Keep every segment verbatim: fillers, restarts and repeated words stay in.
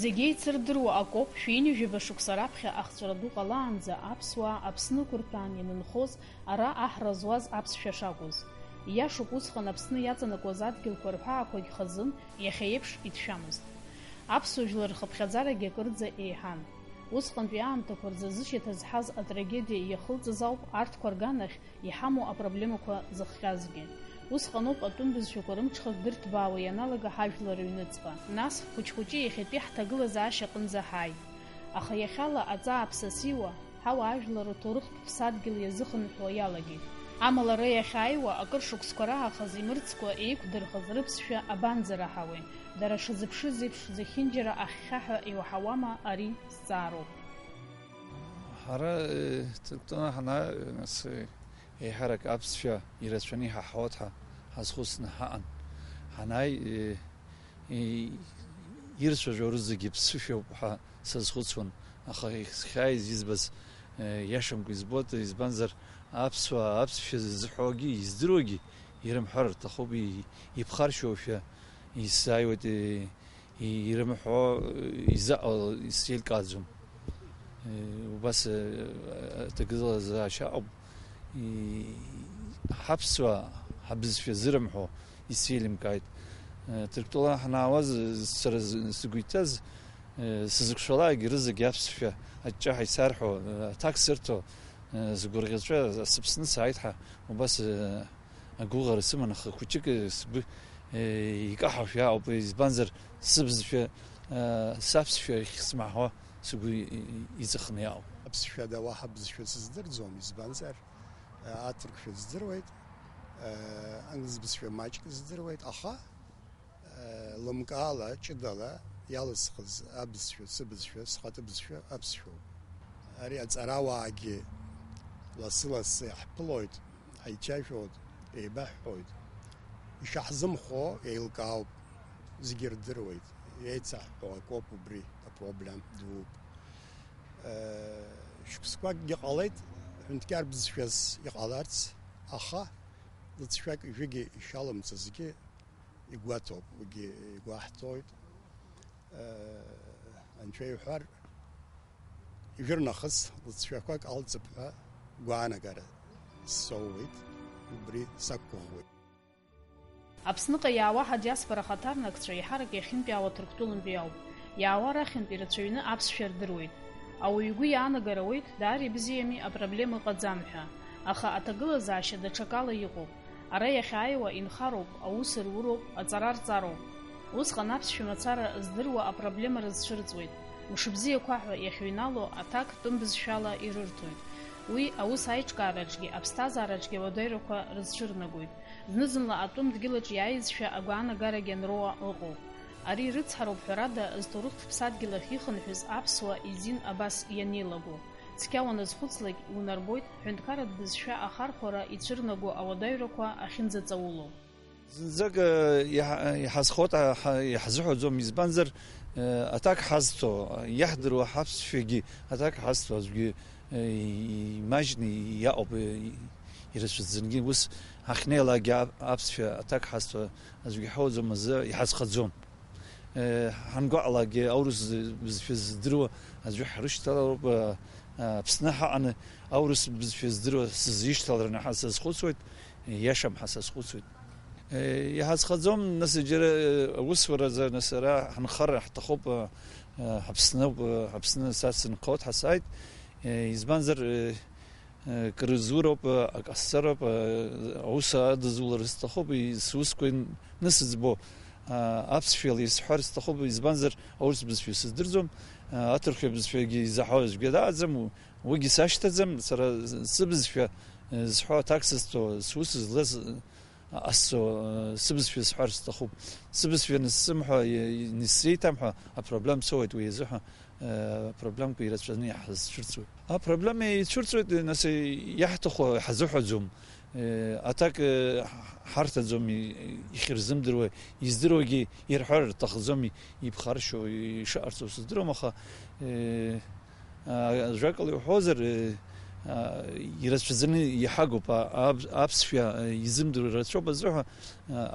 Зегь еицырдыруа акоуп, шәи ҩажәаба шықәса раԥхьа ахҵәара ду ҟалаанӡа аԥсуаа Аԥсны ықәырҭәаан ианынхоз, ара аҳра зуаз аԥсшәа шакәыз. Ииашоуп, усҟан Аԥсны иаҵанакуаз адгьылқәа рҳәаақәагь хазын, иахьа еиԥш иҭшәамызт. Аԥсуа жәлар рхыԥхьаӡарагьы акырӡа еиҳан. Усҟантәи аамҭақәа рзы зышьаҭа зҳаз атрагедиа иахылҵыз ауп арҭқәа рганахь иҳамоу апроблемақәа зыхҟьазгьы. Усҟаноуп атәым бызшәақәа рымҽхак дырҭбаауа ианалага ҳажәлар рыҩныҵҟа. Нас, хәыҷ-хәыҷы иахьатәи ҳҭагылазаашьа аҟынӡа ҳааит. Аха иахьала аҵаа ԥсасиуа, ҳауаажәлар рҭоурыхтә ԥсадгьыл иазыхынҳәуа иалагеит. Амала ара иахьааиуа акыр шықәсқәа раахыс имырӡкәа еиқәдырхаз рыԥсшәа абанӡараҳауеи? Дара шазыԥшыз еиԥш, зехьынџьара ахьхьаҳәа иуаҳауама, ари зҵаароуп. Ҳара, э, Ҭырқәтәыла ҳанааи, нас, э, еиҳарак аԥсшәа ирацәаны иҳаҳауеит ҳәа ҳазхәыцны ҳаҟан. Ҳанааи, э, э, ирцәажәо рызегьы ԥсышәоуп ҳәа сазхәыцуан, аха сахьааиз избаз, э, иашамкәа избоит, избанзар аԥсуаа аԥсшәа ззыҳәогьы издыруагьы ирымҳәар рҭахуп, и-, иԥхаршьоушәа исзааиуеит, э, ирымҳәо, изаҟа исзеилкааӡом. Убас, аҭагылазаашьа аҟоуп. Ҳаԥсуаа ҳабызшәа зырымҳәо исзеилымкааит. Ҭырқәтәыла ҳанаауаз, сара сгәы иҭаз, сызықәшәалакгьы рызегь аԥсшәа аҷҷаҳәа исарҳәо, аҭак сырҭо, сгәырӷьаҵәа сыԥсны сааит ҳәа убас агәыӷра сыман, аха хәыҷык сгәы, э, икаҳауашәа иаауп, избанзар, сыбызшәа, э, саԥсшәа ахьсмаҳауа сгәы и-, и-, иҵыхны иаауп. Аԥсшәа ада уаҳа бызшәа сыздырӡом, избанзар, э, аҭырқәшәа здыруеит, э, англыз бызшәа маҷк здыруеит, аха лымкаала, ҷыдала иалысхыз абызшәа, сыбызшәа, схатәы бызшәа аԥсшәоуп. Ари аҵарауаагьы лассы-лассы иаҳԥылоит, ҳаицәажәоит, еибаҳҳәоит. Ишаҳзымхо еилкаауп, зегьы рдыруеит, еицаҳҳәо акоуп убри, апроблем дууп. Шықәсқәакгьы ҟалеит, ҳәынҭқар бызшәас иҟаларц, аха лыҵшәак ижәигьы ишалымҵызгьы, игәаҭоуп, уигьы игәаҳҭоит. Анцәа иҳәар, ижәыр нахыс лыҵшәақәак алҵып ҳәа гәаанагара соуеит, убри сақәгәыӷуеит. Аԥсныҟа иаауа ҳадиаспора ахаҭарнакцәа еиҳарак иахьынтәаауа Ҭырқәтәылантәи ауп. Иаауа рахьынтә ирацәаҩны аԥсшәа рдыруеит. Ауаҩы игәы иаанагар ауеит, даара ибзиами, апроблема ыҟаӡам ҳәа. Аха аҭагылазаашьа даҽакала иҟоуп. Ара иахьааиуа инхароуп, аус руроуп, аҵара рҵароуп. Усҟан аԥсшәа мацара здыруа апроблема рызцәырҵуеит. Мшыбзиақәа ҳәа иахьыҩнало аҭак тәым бызшәала ирырҭоит. Уи аус аиҿкаараҿгьы аԥсҭазаараҿгьы ауадаҩрақәа рызцәырнагоит. Зны-зынла атәым дгьылаҿ иааизшәа агәаанагарагьы анроуа ыҟоуп. Ари рыцҳароуп, ҳәарада, зҭоурыхтә ԥсадгьыл ахь ихынҳәыз аԥсуа изин абас ианеилаго. Цқьа уаназхәыцлак, иунарбоит ҳәынҭқарратә бызшәа ахархәара ицәырнаго ауадаҩрақәа ахьынӡаҵауло. Зынӡак, э, иаҳ-, иҳазхоит, ҳа-, иаҳзыҳәаӡом, избанзар, э, аҭак ҳазҭо, иаҳдыруа ҳаԥсшәагьы аҭак ҳазҭо аӡәгьы, э, имаҷны иаҟоуп, э, ирацәаӡангьы ус ҳахьнеилакгьы ап-, аԥсшәа аҭак ҳазҭо аӡәгьы ҳауаӡом азы иҳазхаӡом. Ҳангәаҟлакгьы аурыс бызшәа здыруа аӡәы ҳрышьҭалароуп, Аԥсны ҳаҟаны аурыс бызшәа здыруа сызишьҭалараны ҳәа сазхәыцуеит, иашам ҳәа сазхәыцуеит. Иҳазхаӡом, нас, џьара аусуразы, нас, ара ҳанхар ҳҭахуп, Аԥсны ауп, Аԥсны са сынхоит ҳәа сааит, избанзар, Крызуроуп, акассароуп, аус адызулар сҭахуп, сусқәа нысыӡбо, аԥсшәала исҳәар сҭахуп, избанзар, аурыс бызшәа сыздырӡом, аҭырқәа бызшәагьы изаҳауа аӡәгьы дааӡам, уигьы сашьҭаӡам, сара сыбызшәа зҳәо аҭак сызҭо, сус злаз, Ҟасҵо, сыбызшәа сҳәар сҭахуп. Сыбызшәа анысзымҳәа, ианысзеиҭамҳәа, апроблем соуеит уи азыҳәа, апроблемқәа ирацәаны иаҳзцәырҵуеит. Апроблема ицәырҵуеит, нас, иаҳҭаху ҳазыҳәаӡом. Аҭак ҳарҭаӡом, ихьырзымдыруа, издыруагьы ирҳәар рҭахӡом, иԥхаршьо ишыҟарҵо сыздыруам, аха, Ажәакала иуҳәозар, ирацәаӡаны иҳагуп, аԥсшәа изымдыруа рацәоуп азыҳәа,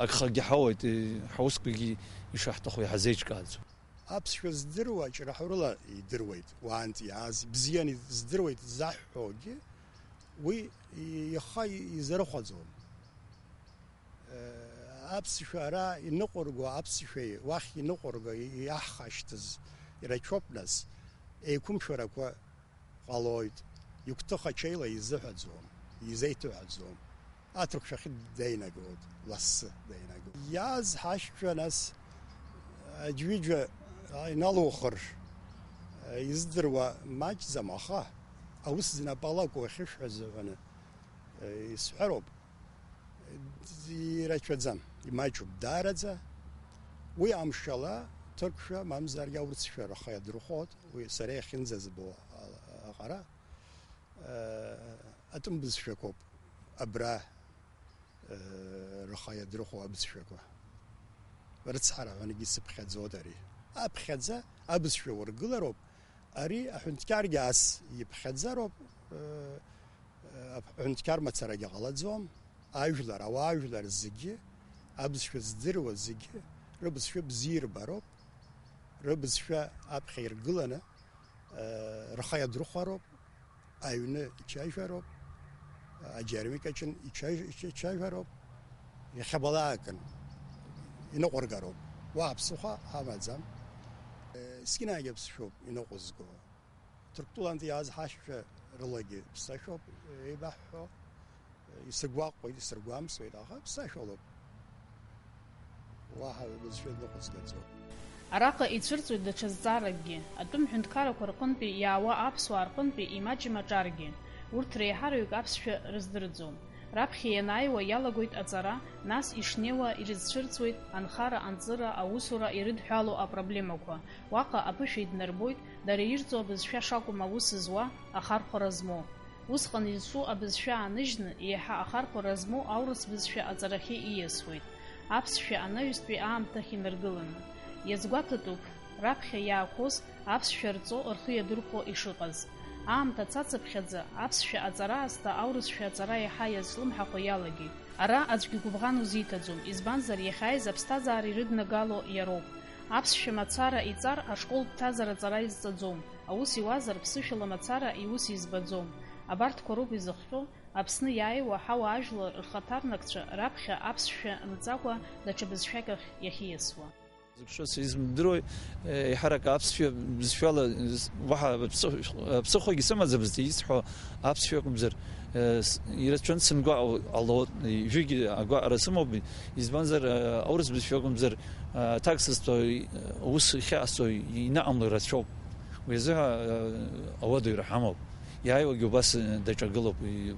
агхагьы ҳауеит, ҳаусқәагьы ишаҳҭаху иҳазеиҿкааӡом. Аԥсшәа здыруа ҷыраҳәарыла идыруеит, уаантәи иааз ибзианы здыруеит заҳҳәогьы, уи ихы изарыхәаӡом. Аԥсшәа ара иныҟәырго, аԥсшәеи уахь иныҟәырго иаҳхашьҭыз ирацәоуп нас, еиқәымшәарақәа ҟалоит, игәҭыха ҽеила изыҳәаӡом, изеиҭаҳәаӡом. Аҭырқәшәахьы деинагоит, лассы деинагоит. Иааз ҳашьцәа нас аӡә ҩыџьа иналухыр, издыруа маҷӡам, аха аус знапы алаку ахьышәҳәаз ҳәаны исҳәароуп. Ирацәаӡам, имаҷуп даараӡа. Уи амшала ҭырқәшәа, мамзаргьы аурысшәа рхы иадырхәоит, уи сара иахьынӡазбо аҟара. Атәым бызшәақәоуп абра рхы иадырхәо абызшәақәа. Рыцҳара ҳәангьы сыԥхьаӡоит ари. Аԥхьаӡа абызшәа ургылароуп, ари аҳәынҭқаргьы ас иԥхьаӡароуп, аҳәынҭқар мацарагьы ҟалаӡом, ажәлар, ауаажәлар зегьы, абызшәа здыруа зегьы, рыбызшәа бзиа ирбароуп, рыбызшәа аԥхьа иргыланы, рхы иадырхәароуп, аҩны ичажәароуп, аџьармыкьаҿын ичажә-, ичажәароуп, иахьабалаакын иныҟәыргароуп. Уаҳа ԥсыхәа ҳамаӡам. Есқьынагьы аԥсшәоуп иныҟәызго. Ҭырқәтәылантәи иааз ҳашьцәа рылагьы ԥсашәоуп еибаҳҳәо. Исыргәаҟуеит, исыргәамҵуеит, аха ԥсашәалоуп. Уаҳа бызшәа ныҟәызгаӡом. Араҟа ицәырҵуеит даҽа зҵааракгьы, атәым ҳәынҭқаррақәа рҟынтәи иаауа аԥсуаа рҟынтәи имаҷым аҿаргьы. Урҭ реиҳараҩык аԥсшәа рыздырӡом. Раԥхьа ианааиуа иалагоит аҵара, нас ишнеиуа ирызцәырҵуеит анхара, анҵыра, аусура ирыдҳәалоу апроблемақәа. Уаҟа аԥышәа иднарбоит, дара ирҵо абызшәа шакәым аус зуа, ахархәара змоу. Усҟан изҿу абызшәа ааныжьны, еиҳа ахархәара змоу аурыс бызшәа аҵарахьы ииасуеит, аԥсшәа анаҩстәи аамҭахь инаргыланы. Иазгәаҭатәуп, раԥхьа иаақәоз аԥсшәа рҵо рхы иадырхәо ишыҟаз. Аамҭа цацыԥхьаӡа, аԥсшәа аҵара аасҭа аурысшәа аҵара еиҳа иазҿлымҳахо иалагеит. Ара аӡәгьы гәыбӷан узиҭаӡом, избанзар, иахьааиз аԥсҭазаара ирыднагало иароуп. Аԥсшәа мацара иҵар ашкол ԥҭазар аҵара изҵаӡом, аус иуазар ԥсышәала мацара иус избаӡом. Абарҭқәа роуп изыхҟьо Аԥсны иааиуа ҳауаажәлар рхаҭарнакцәа раԥхьа аԥсшәа мҵакәа даҽа бызшәак ахь иахьиасуа. Зықәшәаз изымдыруеи, еиҳарак аԥсшәа бызшәала, уаҳа ԥсыхәагьы сымаӡамызт исҳәо аԥсшәа акәымзар, ирацәаны сымгәаҟ ҟало, ҩыџьагьы агәаҟра сымоуп, избанзар, аурыс бызшәа акәымзар, аҭак сызҭо, ус хьаасҭо инаҟамло рацәоуп. Уи азыҳәа ауадаҩра ҳамоуп. Иааиуагьы убас даҿагылоуп,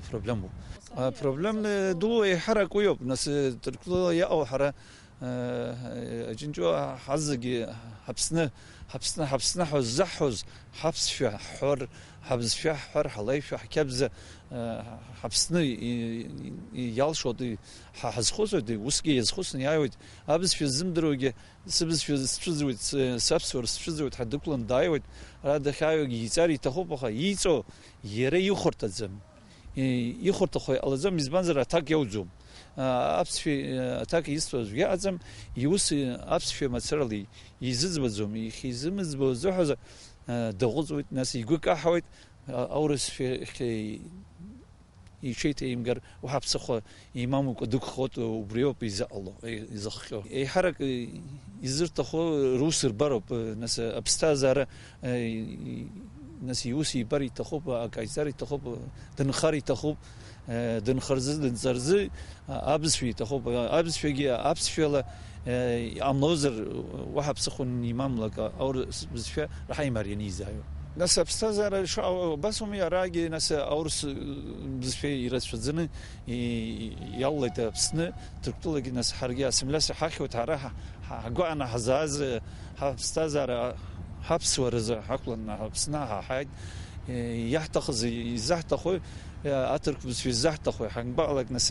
проблемоуп. Апроблема ду еиҳарак уиоуп, нас, Ҭырқәтәыла иаҟоу ҳара, Аџьынџьуаа ҳазегьы Аԥсны, Аԥсны, Аԥсны ҳәа ззаҳҳәоз, ҳаԥсшәа ҳҳәар, ҳабызшәа ҳҳәар, ҳалеишәа, ҳқьабза, Аԥсны иалшоит, ҳа ҳазхәыцуеит, усгьы иазхәыцны иааиуеит. Абызшәа ззымдыруагьы, сыбызшәа сцәыӡуеит, саԥсуара сцәыӡуеит ҳәа дықәлан дааиуеит. Ара дахьааиуагьы иҵар иҭахуп, аха иҵо иара ихәарҭаӡам. Ихәарҭахо иҟалаӡом, избанзар, аҭак иауӡом. Аԥсшәа аҭак изҭо аӡәгьы ыҟаӡам, иус аԥсшәа мацарала изыӡбаӡом, ихьизымыӡбо азыҳәа даҟәыҵуеит, нас игәы каҳауеит, аурысшәа иҽеиҭаимгар, уаҳа ԥсыхәа имамукәа дықәхоит, убриоуп изыҟало, изыхҟьо. Еиҳарак изырҭаху рус рбароуп, нас аԥсҭазаара, нас иус ибар иҭахуп, акаиҵар иҭахуп, дынхар иҭахуп, дынхарзы, дынҵарзы, абызшәа иҭахуп, абызшәагьы аԥсшәала иҟамлозар, уаҳа ԥсыхәа имамлак, аурыс бызшәа раҳа имарианы изааиуа. Нас аԥсҭазаара шаҟа убас ауми, арагьы нас аурыс бызшәа ирацәаӡаны иалалеит Аԥсны, Ҭырқәтәылагьы, нас ҳаргьы ассимилиациа ҳахьуеит, ҳара ҳа-, ҳа-, ҳгәааны ҳазааз, ҳаԥсҭазаара, ҳаԥсуаразы ҳақәлан Аԥсны ҳаҳаит. Иаҳҭахыз, изаҳҭахои, аҭырқә бызшәа изаҳҭахои, ҳангәаҟлак, нас,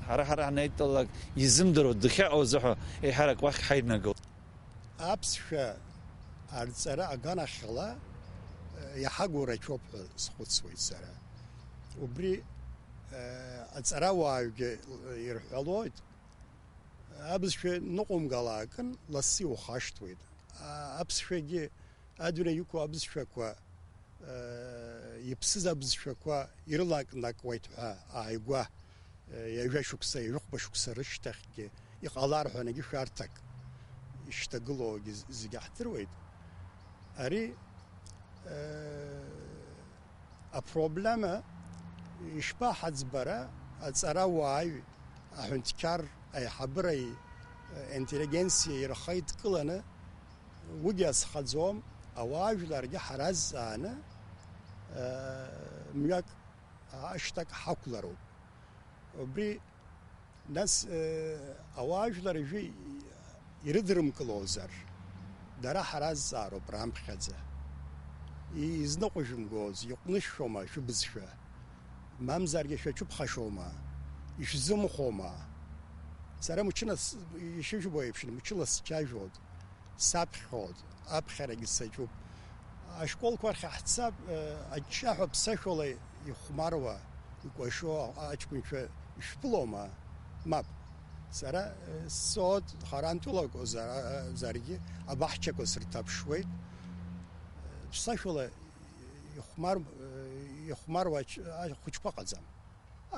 ҳара, ҳара ҳанеидтәалак, изымдыруа дыхьаҟоу азыҳәа еиҳарак уахь ҳаиднагылт. Аԥсшәа арҵара аганахьала, э, иаҳагу рацәоуп ҳәа схәыцуеит сара. Убри, э, аҵарауаҩгьы ирҳәалоит, абызшәа ныҟәумгалаакын, лассы иухашҭуеит. А-, аԥсшәагьы адунеи иқәу абызшәақәа, э, иԥсыз абызшәақәа ирылакнакуеит ҳәа ааигәа, э, ҩажәа шықәса, ҩажәихәба шықәса рышьҭахьгьы иҟалар ҳәа, егьи шәарҭак ишьҭагылоугьы з-, зегьы ҳдыруеит. Ари, э, апроблема ишԥаҳаӡбара, аҵарауааҩ, аҳәынҭқар аиҳабыреи, э, интеллигенциеи рхы идкыланы, уигьы азхаӡом, ауаажәларгьы ҳаразҵааны, э, мҩак, ашҭак ҳақәлароуп. Убри Нас, э, ауаажәлар уажәы ирыдрымкылозар, дара ҳаразҵаароуп рамԥхьаӡа. И-, изныҟәыжәымгоз, иҟәнышәшәома шәыбызшәа? Мамзаргьы шәаҿыԥхашьома? Ишәзымхома? Сара мчыла с-, ишыжәбо еиԥш, мчыла сцәажәоит. Саԥхьоит, аԥхьарагьы саҿуп. Ашколқәа рахь ҳцап, э, аҷҷаҳәа ԥсашәала ихәмаруа, икәашо аҷкәынцәа ишәԥылома? Мап. Сара, э, сцоит, харантәылак озар-, э, заргьы абаҳчақәа сырҭаԥшуеит. Э, ԥсашәала ихәмар-, э, ихәмаруа ач-, ахәыҷқәа ҟаӡам.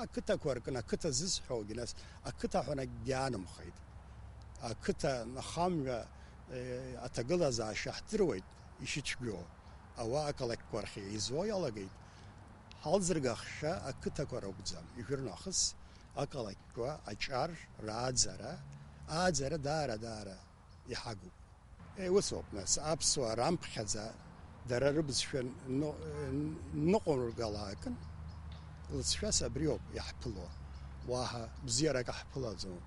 Ақыҭақәа ркын, ақыҭа зысҳәогьы, нас, ақыҭа ҳәа акгьы аанымхеит. Ақыҭа ахамҩа, е, аҭагылазаашьа ҳдыруеит ишыцәгьоу. Ауаа ақалақьқәа рахь еизо иалагеит. Ҳалзыргахьа ақыҭақәа ракәӡам, ижәыр нахыс ақалақьқәа аҿар, рааӡара, ааӡара даара-даара иҳагуп. Е, усоуп, нас, аԥсуаа рамԥхьаӡа дара рыбызшәа ны-, ныҟәыргалаакын, лыҵшәас абриоуп иаҳԥыло, уаҳа бзиарак аҳԥылаӡом.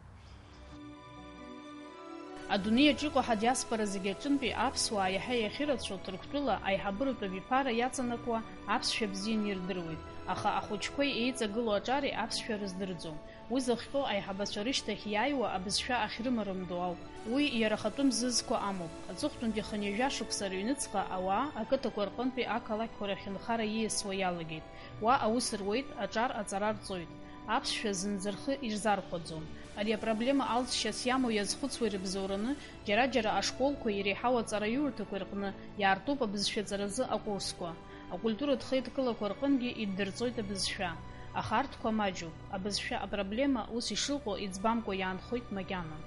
Адунеи аҿы иҟоу ҳадиаспора зегьы аҿынтәи аԥсуаа иаҳа иахьырацәоу Ҭырқәтәыла аиҳабыратә абиԥара иаҵанакуа аԥсшәа бзианы ирдыруеит, аха ахәыҷқәеи еиҵагылоу аҿари аԥсшәа рыздырӡом. Уи зыхҟьо аиҳабацәа рышьҭахь иааиуа абызшәа ахьрымарымдо ауп. Уи иара ахатәы мзызқәа амоуп. Аҵыхәтәантәи хынҩажәа шықәса рыҩныҵҟа ауаа ақыҭақәа рҟынтәи ақалақьқәа рахь нхара ииасуа иалагеит. Уа аус руеит, аҿар аҵара рҵоит. Аԥсшәа зынӡа рхы ирзархәаӡом. Ари апроблема алҵшьас иамоу иазхәыцуа ирыбзоураны, џьара-џьара ашколқәа иреиҳау аҵараиурҭақәа рҟны иаартуп абызшәа аҵаразы акурсқәа. Акультуратә хеидкылақәа рҟынгьы иддырҵоит абызшәа. Аха арҭқәа маҷуп. Абызшәа апроблема ус ишыҟоу иӡбамкәа иаанхоит макьана.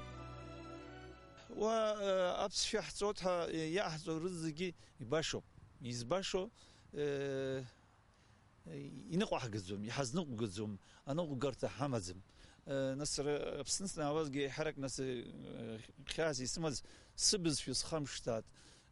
Уа, э, аԥсшәа ҳҵоит ҳәа, э, иаҳҵо рызегьы ибашоуп. Избашо, э, иныҟәаҳгаӡом, иҳазныҟәгаӡом, аныҟәгарҭа ҳамаӡам. Э, нас ара Аԥсны санаауазгьы еиҳарак нас, э, хьаас исымаз сыбызшәа схамшҭааит,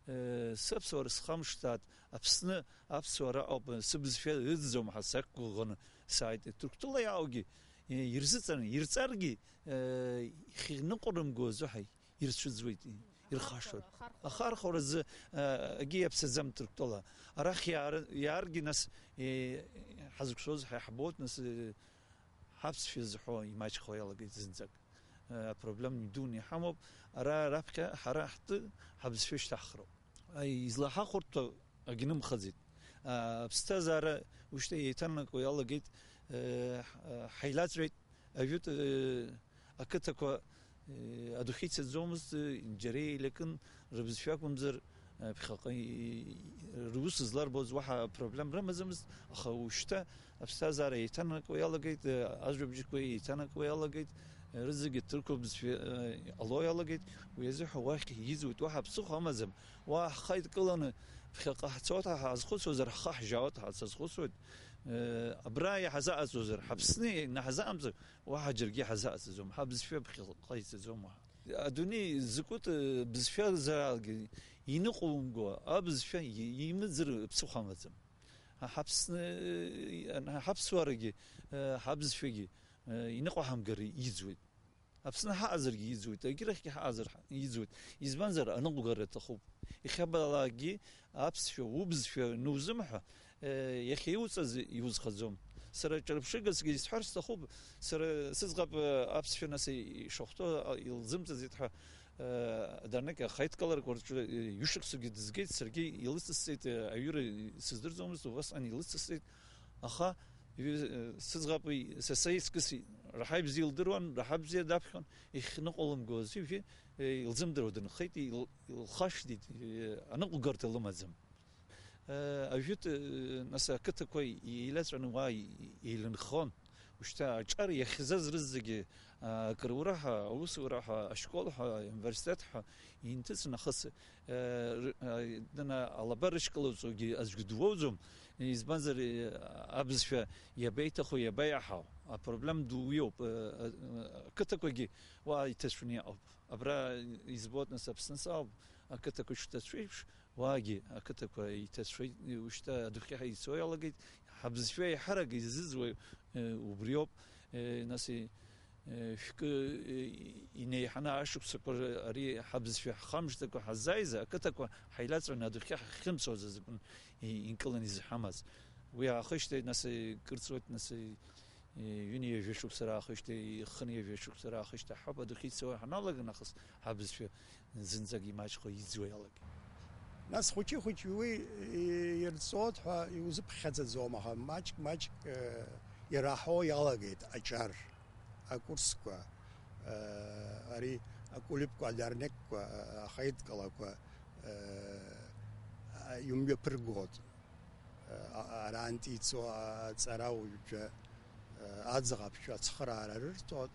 э, сыԥсуара схамшҭааит, Аԥсны аԥсуара ауп, сыбызшәа ыӡӡом ҳәа сақәгәыӷны сааит. Ҭырқәтәыла иааугьы, э, ирзыҵан, ирҵаргьы, э, ихьныҟәырымго азы ҳәа ирцәыӡуеит, ирхашоит. Ахархәара азы, э, акгьы иаԥсаӡам Ҭырқәтәыла. Арахь иаар-, иааргьы нас, э, ҳазықәшәоз ҳәа иаҳбоит, нас, э, ҳаԥсшәа зҳәо имаҷхо иалагеит зынӡак. Э, апроблема дуны иҳамоуп. Ара раԥхьа ҳара ҳтәы ҳабызшәа шьҭаҳхроуп. Аи, излаҳахәарҭоу агьнымхаӡеит. А, аԥсҭазаара ушьҭа еиҭанаго иалагеит, э, ҳ-, ҳаилаҵәеит, ажәытә, э, ақыҭақәа, э, адәахьы ицаӡомызт, э, џьара еилакын, рыбызшәа акәымзар, э, ԥхьаҟа, э, рус зларбоз уаҳа проблем рымаӡамызт, аха ушьҭа аԥсҭазаара еиҭанакуа иалагеит, э, ажәабжьқәа еиҭанакуа иалагеит, э, рызегьы ҭырқәа бызшәа, э, иҟало иалагеит, уи азыҳәа уахь иӡуеит, уаҳа ԥсыхәа амаӡам, уа ҳхы идкыланы ԥхьаҟа ҳцоит ҳәа ҳазхәыцуазар, ҳхы ҳжьаот ҳәа сазхәыцуеит, э, абра иҳазаҟаҵозар, ҳаԥсны инаҳзаҟамҵар, уаҳа џьаргьы иҳазаҟаҵаӡом, ҳабызшәа ԥхьаҟа ицаӡом уаҳа. Адунеи закәытә, э, бызшәазаалгьы иныҟәумго, абызшәа и-, имыӡыр ԥсыхәа амаӡам. Ҳа-, ҳаԥсны, э, ҳаԥсуарагьы, э, ҳабызшәагьы, э, иныҟәаҳамгар иӡуеит. Аԥсны ҳаҟазаргьы иӡуеит, егьырахьгьы ҳаҟазар ҳа-, иӡуеит. Избанзар, аныҟәгара аҭахуп. Иахьабалакгьы аԥсшәа, убызшәа нузымҳәа, э, иахьа иуҵаз иузхаӡом. Сара ҿырԥшыгасгьы исҳәар сҭахуп, сара сыӡӷаб, э, аԥсшәа нас ишахәҭоу, а, илзымҵаӡеит ҳәа, э, адарнак ахаидкыларақәа рҿы, э, ҩышықәсагьы дызгеит, саргьы илыцысҵеит, э, аҩыра сыздырӡомызт, убасҟан илыцысҵеит. Аха Сыӡӷаб уи са саиҵкыс раҳа ибзиа илдыруан, раҳа бзиа даԥхьон, ихьныҟәалымго азы ижәы, илзымдыруа дынхеит, ил-, илхашҭит, аныҟәгарҭа лымаӡам. Ажәытә, нас, ақыҭақәа еилаҵәаны уа еилынхон. Ушьҭа аҿар иахьзазрыз зегьы, акыр ураҳа, аусураҳа, ашколҳәа, ауниверситетҳәа инҭыҵ нахыс, дана алаба рышьклауҵогьы аӡәгьы дуоуӡом, избанзар, абызшәа иабеиҭаху, иабеиаҳау, апроблем ду уиоуп, ақыҭақәагьы уа иҭацәны иҟоуп. Абра избоит, нас, Аԥсны сауп, ақыҭақәа шҭацәеиԥш, уаагьы ақыҭақәа иҭацәеит, ушьҭа адәахьы ҳаицо иалагеит, ҳабызшәа еиҳарак изызуа, э, убриоуп, э, нас, э, шәкы, э, инеиҳаны ашықәсақәа ари ҳабызшәа ҳхамждакәа ҳаззааиз, ақыҭақәа ҳаилаҵәаны адәахьы ҳахьымцоз азакәын и-, инкыланы изҳамаз. Уи аахышьҭеит, нас, э, кырҵуеит, нас, э, Ҩынҩажәа шықәса раахышьҭи, хынҩажәа шықәса раахышьҭи ҳауп адәахьы ицауа ҳаналага нахыс, ҳабызшәа зынӡак имаҷхо иӡуа иалагеит. Нас хәыҷы-хәыҷы уи ирҵоит ҳәа иузыԥхьаӡаӡом, аха маҷк-маҷк, э, ираҳо иалагеит аҿар, акурсқәа, э, ари акулиԥқәа, адернеққәа, ахеидкалақәа, э, а, иумҩаԥыргоит. А-, арантә ицо аҵарауаҩцәа, а, аӡӷабцәа ацхыраара рырҭоит.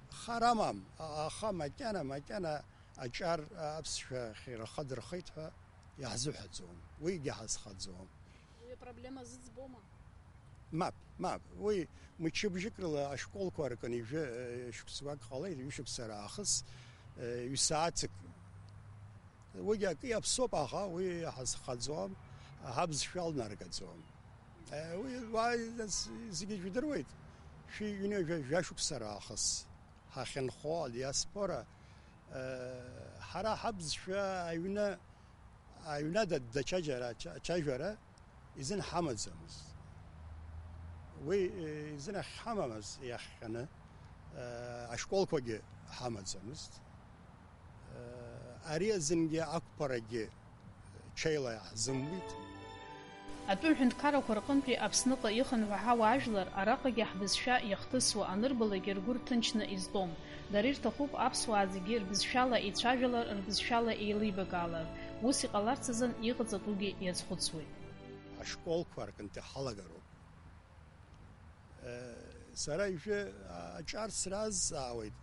Хар амам, а-, аха макьана, макьана аҿар аԥсшәа ахь ирхадырхеит ҳәа иаҳзыҳәаӡом, уигьы ҳазхаӡом. Уи апроблема зыӡбома? Мап, мап, уи мчыбжьык рыла ашколқәа аркын ҩажәа, э, шықәсқәак ҟалеит, ҩышықәса раахыс, э, ҩ-сааҭк. Уигьы акы иаԥсоуп, аха уи ҳазхаӡом, ҳабызшәа алнаргаӡом. Уи уааи зегьы жәдыруеит, шәи ҩынҩажәа жәашықәса раахыс ҳахьынхо адиаспора, ҳара ҳабызшәа аҩны, аҩнада даҽаџьара ача-, ачажәара изын ҳамаӡамызт. Уи, э, изын ахьҳамамыз иахҟьаны, э, ашколқәагьы ҳамаӡамызт. Э, ари азынгьы ақәԥарагьы ҽеила иаҳзымуит. Атәым ҳәынҭқаррақәа рҟынтәи Аԥсныҟа ихынҳәа ҳауаажәлар, араҟагьы ҳбызшәа иахҭысуа анырбалакгьы ргәы рҭынчны изтәом. Дара ирҭахуп аԥсуаа зегьы рбызшәала еицәажәалар, рбызшәала еилибакаалар. Ус иҟаларц азын иҟаҵатәугьы иазхәыцуеит. Ашколқәа рҟынтәи ҳалагароуп. Сара ижәы аҿар сразҵаауеит,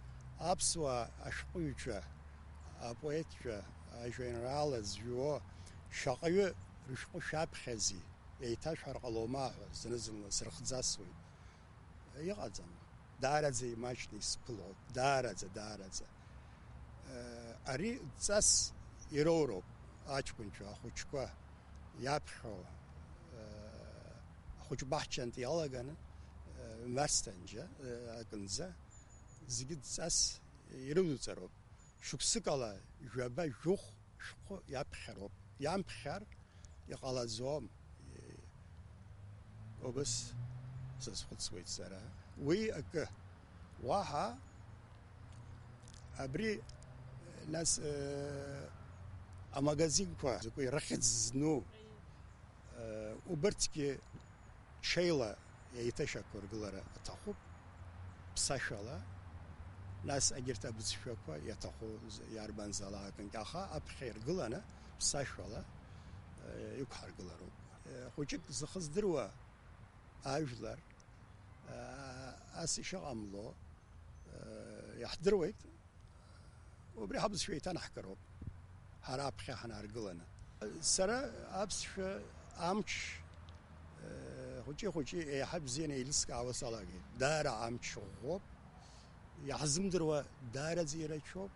аԥсуаа ашәҟәыҩҩцәа, апоетцәа, ажәеинраала зҩуа шаҟаҩы рышәҟәы шәаԥхьази, еиҭашәҳәар ҟалома ҳәа зны-зынла срыхӡасуеит. Иҟаӡам. Даараӡа имаҷны исԥылоит. Даараӡа, даараӡа. Ари ҵас ироуроуп аҷкәынцәа, ахәыҷқәа иаԥхьо, ахәыҷ баҳчантә иалаганы, Марсҭанџьа акынӡа зегьы ҵас ирылуҵароуп. Шықәсыкала жәаба, жәохә шәҟәы иаԥхьароуп. Иамԥхьар иҟалаӡом. Убыс сазхәыцуеит сара. Уи акы. Уаҳа абри, нас, э, амагазинқәа закәи рыхьӡ зну, э, убырҭгьы ҽеила еиҭашьақәыргылара аҭахуп, ԥсашәала, нас егьырҭ абызшәақәа иаҭаху з-, иарбанзаалакгьы, аха аԥхьа иргыланы ԥсашәала, э, иқәҳаргылароуп. Э, хәыҷык зыхы здыруа ажәлар, э, ас ишыҟамло, э, иаҳдыруеит. Убри ҳабызшәа еиҭанаҳгароуп, ҳара аԥхьа ҳанааргыланы. Сара аԥсшәа амч, э, хәыҷы-хәыҷы еиҳа бзианы еилыскаауа салагеит. Даара амч ӷәӷәоуп, иаҳзымдыруа даараӡа ирацәоуп.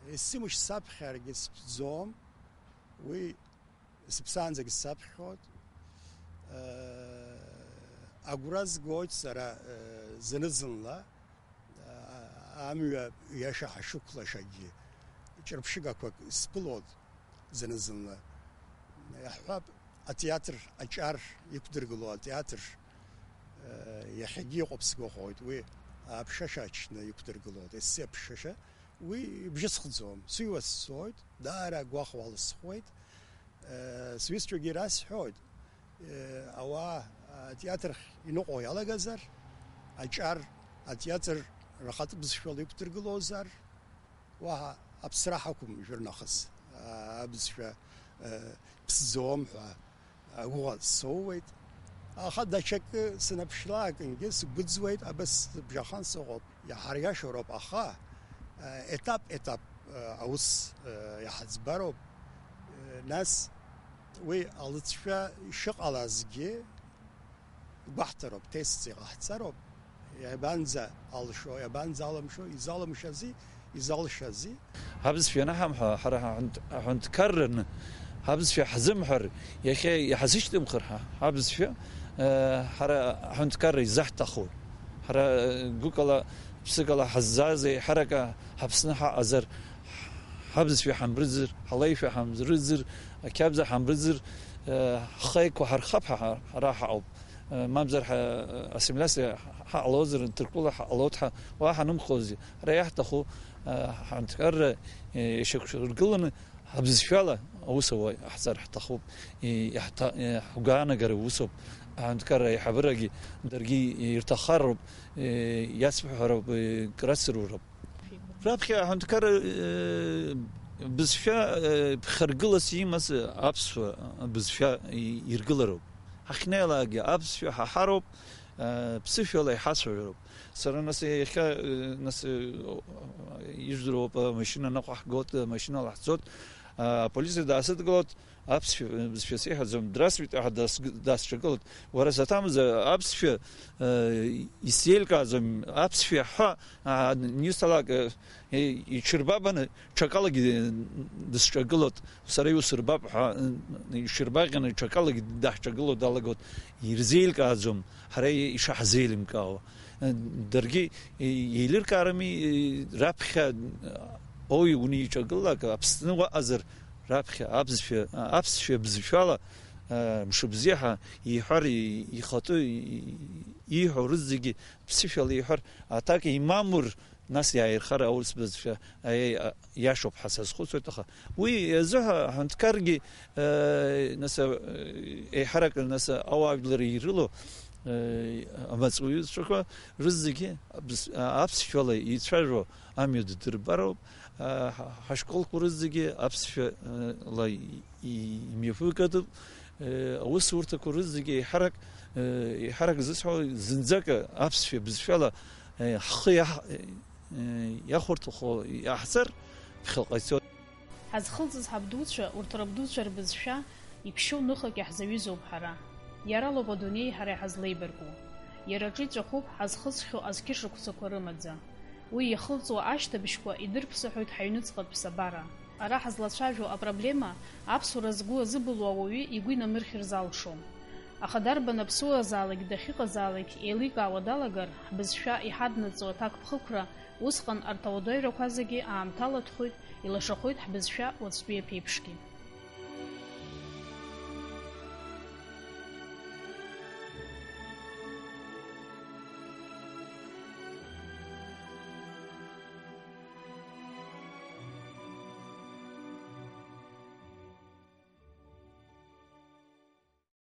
Есымш саԥхьаргьы сыԥҵӡом, уи сыԥсаанӡагь саԥхьоит. Э, агәра згоит сара, э, зны-зынла, э, амҩа иаша ҳашықәлашагьы ҿырԥшыгақәак сԥылоит зны-зынла. Иаҳҳәап, атеатр аҿар иқәдыргыло атеатр, э, иахьагьы иҟоуп сгәахәуеит, уи аԥшашәа аҽны иқәдыргылоит, есе аԥшашәа, уи ибжьысхӡом, сыҩуа сцоит, даара агәахәала схәуеит. Э, сҩызцәагьы расҳәоит, Ауаа атеатр ахь иныҟәо иалагазар, аҿар атеатр рхатә бызшәала иқәдыргылозар, уаҳа аԥсра ҳақәым жәыр нахыс, абызшәа ԥсӡом ҳәа агәыӷра соууеит. Аха даҽакы снаԥшлакынгьы сгәыӡуеит, абас сыбжьахан сыҟоуп. Иаҳариашароуп, аха, э, етап-етап, э, аус, э, иаҳаӡбароуп. Э, нас уи алыҵшәа ишыҟалазгьы гәаҳҭароуп, тестс иҟаҳҵароуп. Иабанӡа алшо, иабанӡа алымшо, изалымшази, изалшази? Ҳабызшәа анаҳамҳәа, ҳара ҳаҳәынҭ-, аҳәынҭқарраны ҳабызшәа ҳзымҳәар, иахьа иҳазышьҭымхыр ҳа, ҳабызшәа, э, ҳара аҳәынҭқарра изаҳҭаху. Ҳара, э, гәыкала, ԥсыкала ҳаззааз еиҳарак ҳаԥсны ҳаҟазар, ҳабызшәа ҳамбрыӡыр, ҳалеишәа ҳамбрыӡыр, ақьабза ҳамбрыӡыр, э, ҳхы еиқәаҳархап ҳа, ҳара ҳаҟоуп. Э, мамзар ҳа, ассимилиациа ҳаҟалозар, Ҭырқәтәыла ҳаҟалоит ҳәа уаҳа ҳанымхозеи. Ҳара иаҳҭаху, э, ҳанҭҟьарра, э, ишьақәыргыланы ҳабызшәала аус ауа иаҳҵар ҳҭахуп. Э, иаҳҭа-, э, ҳгәаанагара усуп. Аҳәынҭқарра аиҳабырагьы даргьы ирҭаххароуп, э, иацбҳәароуп, э, крацыруроуп. Раԥхьа аҳәынҭқарра, э, бызшәа, э, ԥхьаргылас имаз аԥсуа бызшәа и-, иргылароуп. Ҳахьнеилакгьы аԥсшәа ҳаҳароуп, э, ԥсышәала иҳацәажәароуп. Сара нас иахьа, э, нас, э, ижәдыруоуп, амашьына ныҟәаҳгоит, амашьына лаҳҵоит, а, аполициа даасыдгылоит, аԥсшәа, э, бызшәа сеиҳәаӡом, здравствуйте ҳәа дас-, дасҿагылоит. Уара саҭамыз, аԥсшәа, э, исзеилкааӡом, аԥсшәа ҳәа, а, анисҭалак, э, иҽырбабаны, ҽакалагьы дысҿагылоит, сара иусырбап ҳәа, иҽырбаӷьаны ҽакалагьы даҳҿагыло далагоит, ирзеилкааӡом ҳара ишаҳзеилымкаауа. Даргьы еилыркаарами, раԥхьа ауаҩ униҿагылак, Аԥсны уаҟазар, раԥхьа абзшәа, аԥсшәа бызшәала, мшыбзиа ҳәа иҳәар, ихатәы ииҳәо рызегьы ԥсышәала иҳәар, аҭак имамур, нас иааирхар аурыс бызшәа, аиеи, а, иашоуп ҳәа сазхәыцуеит, аха уи азыҳәа аҳәынҭқаргьы, э, нас, э, еиҳарак, нас, ауаажәлар ирылоу, э, амаҵуҩцәақәа рызегьы абз-, а, аԥсшәала ицәажәо амҩа ддырбароуп, а, ҳа-, ҳашколқәа рызегьы аԥсшәа, э, ла и-, и-, имҩаԥыгатәуп, э, аусурҭақәа рызегьы еиҳарак, э, еиҳарак зысҳәо зынӡак аԥсшәа бызшәала, э, ҳхы иаҳ-, э, иахәарҭахо иаҳҵар, ԥхьаҟа ицоит. Ҳазхылҵыз ҳабдуцәа, урҭ рабдуцәа рбызшәа иԥшьоу ныхак иаҳзаҩызоуп ҳара. Иара лоуп адунеи ҳара иҳазлеибарку. Иара аҿы иҵәахуп ҳазхысхьоу азқьышықәсақәа рымаӡа. Уи иахылҵуа ашьҭыбжьқәа идырԥсаҳәоит ҳаҩныҵҟатә ԥсабара. Ара ҳазлацәажәо апроблема аԥсуара згәы азыбылуа ауаҩы игәы инамырхьыр залшом. Аха дарбан аԥсуазаалак дахьыҟазаалак еиликаауа далагар, ҳбызшәа иҳаднаҵо аҭакԥхықәра, усҟан арҭ ауадаҩрақәа зегьы аамҭалатәхоит, илашахоит ҳбызшәа уаҵәтәи аԥеиԥшгьы.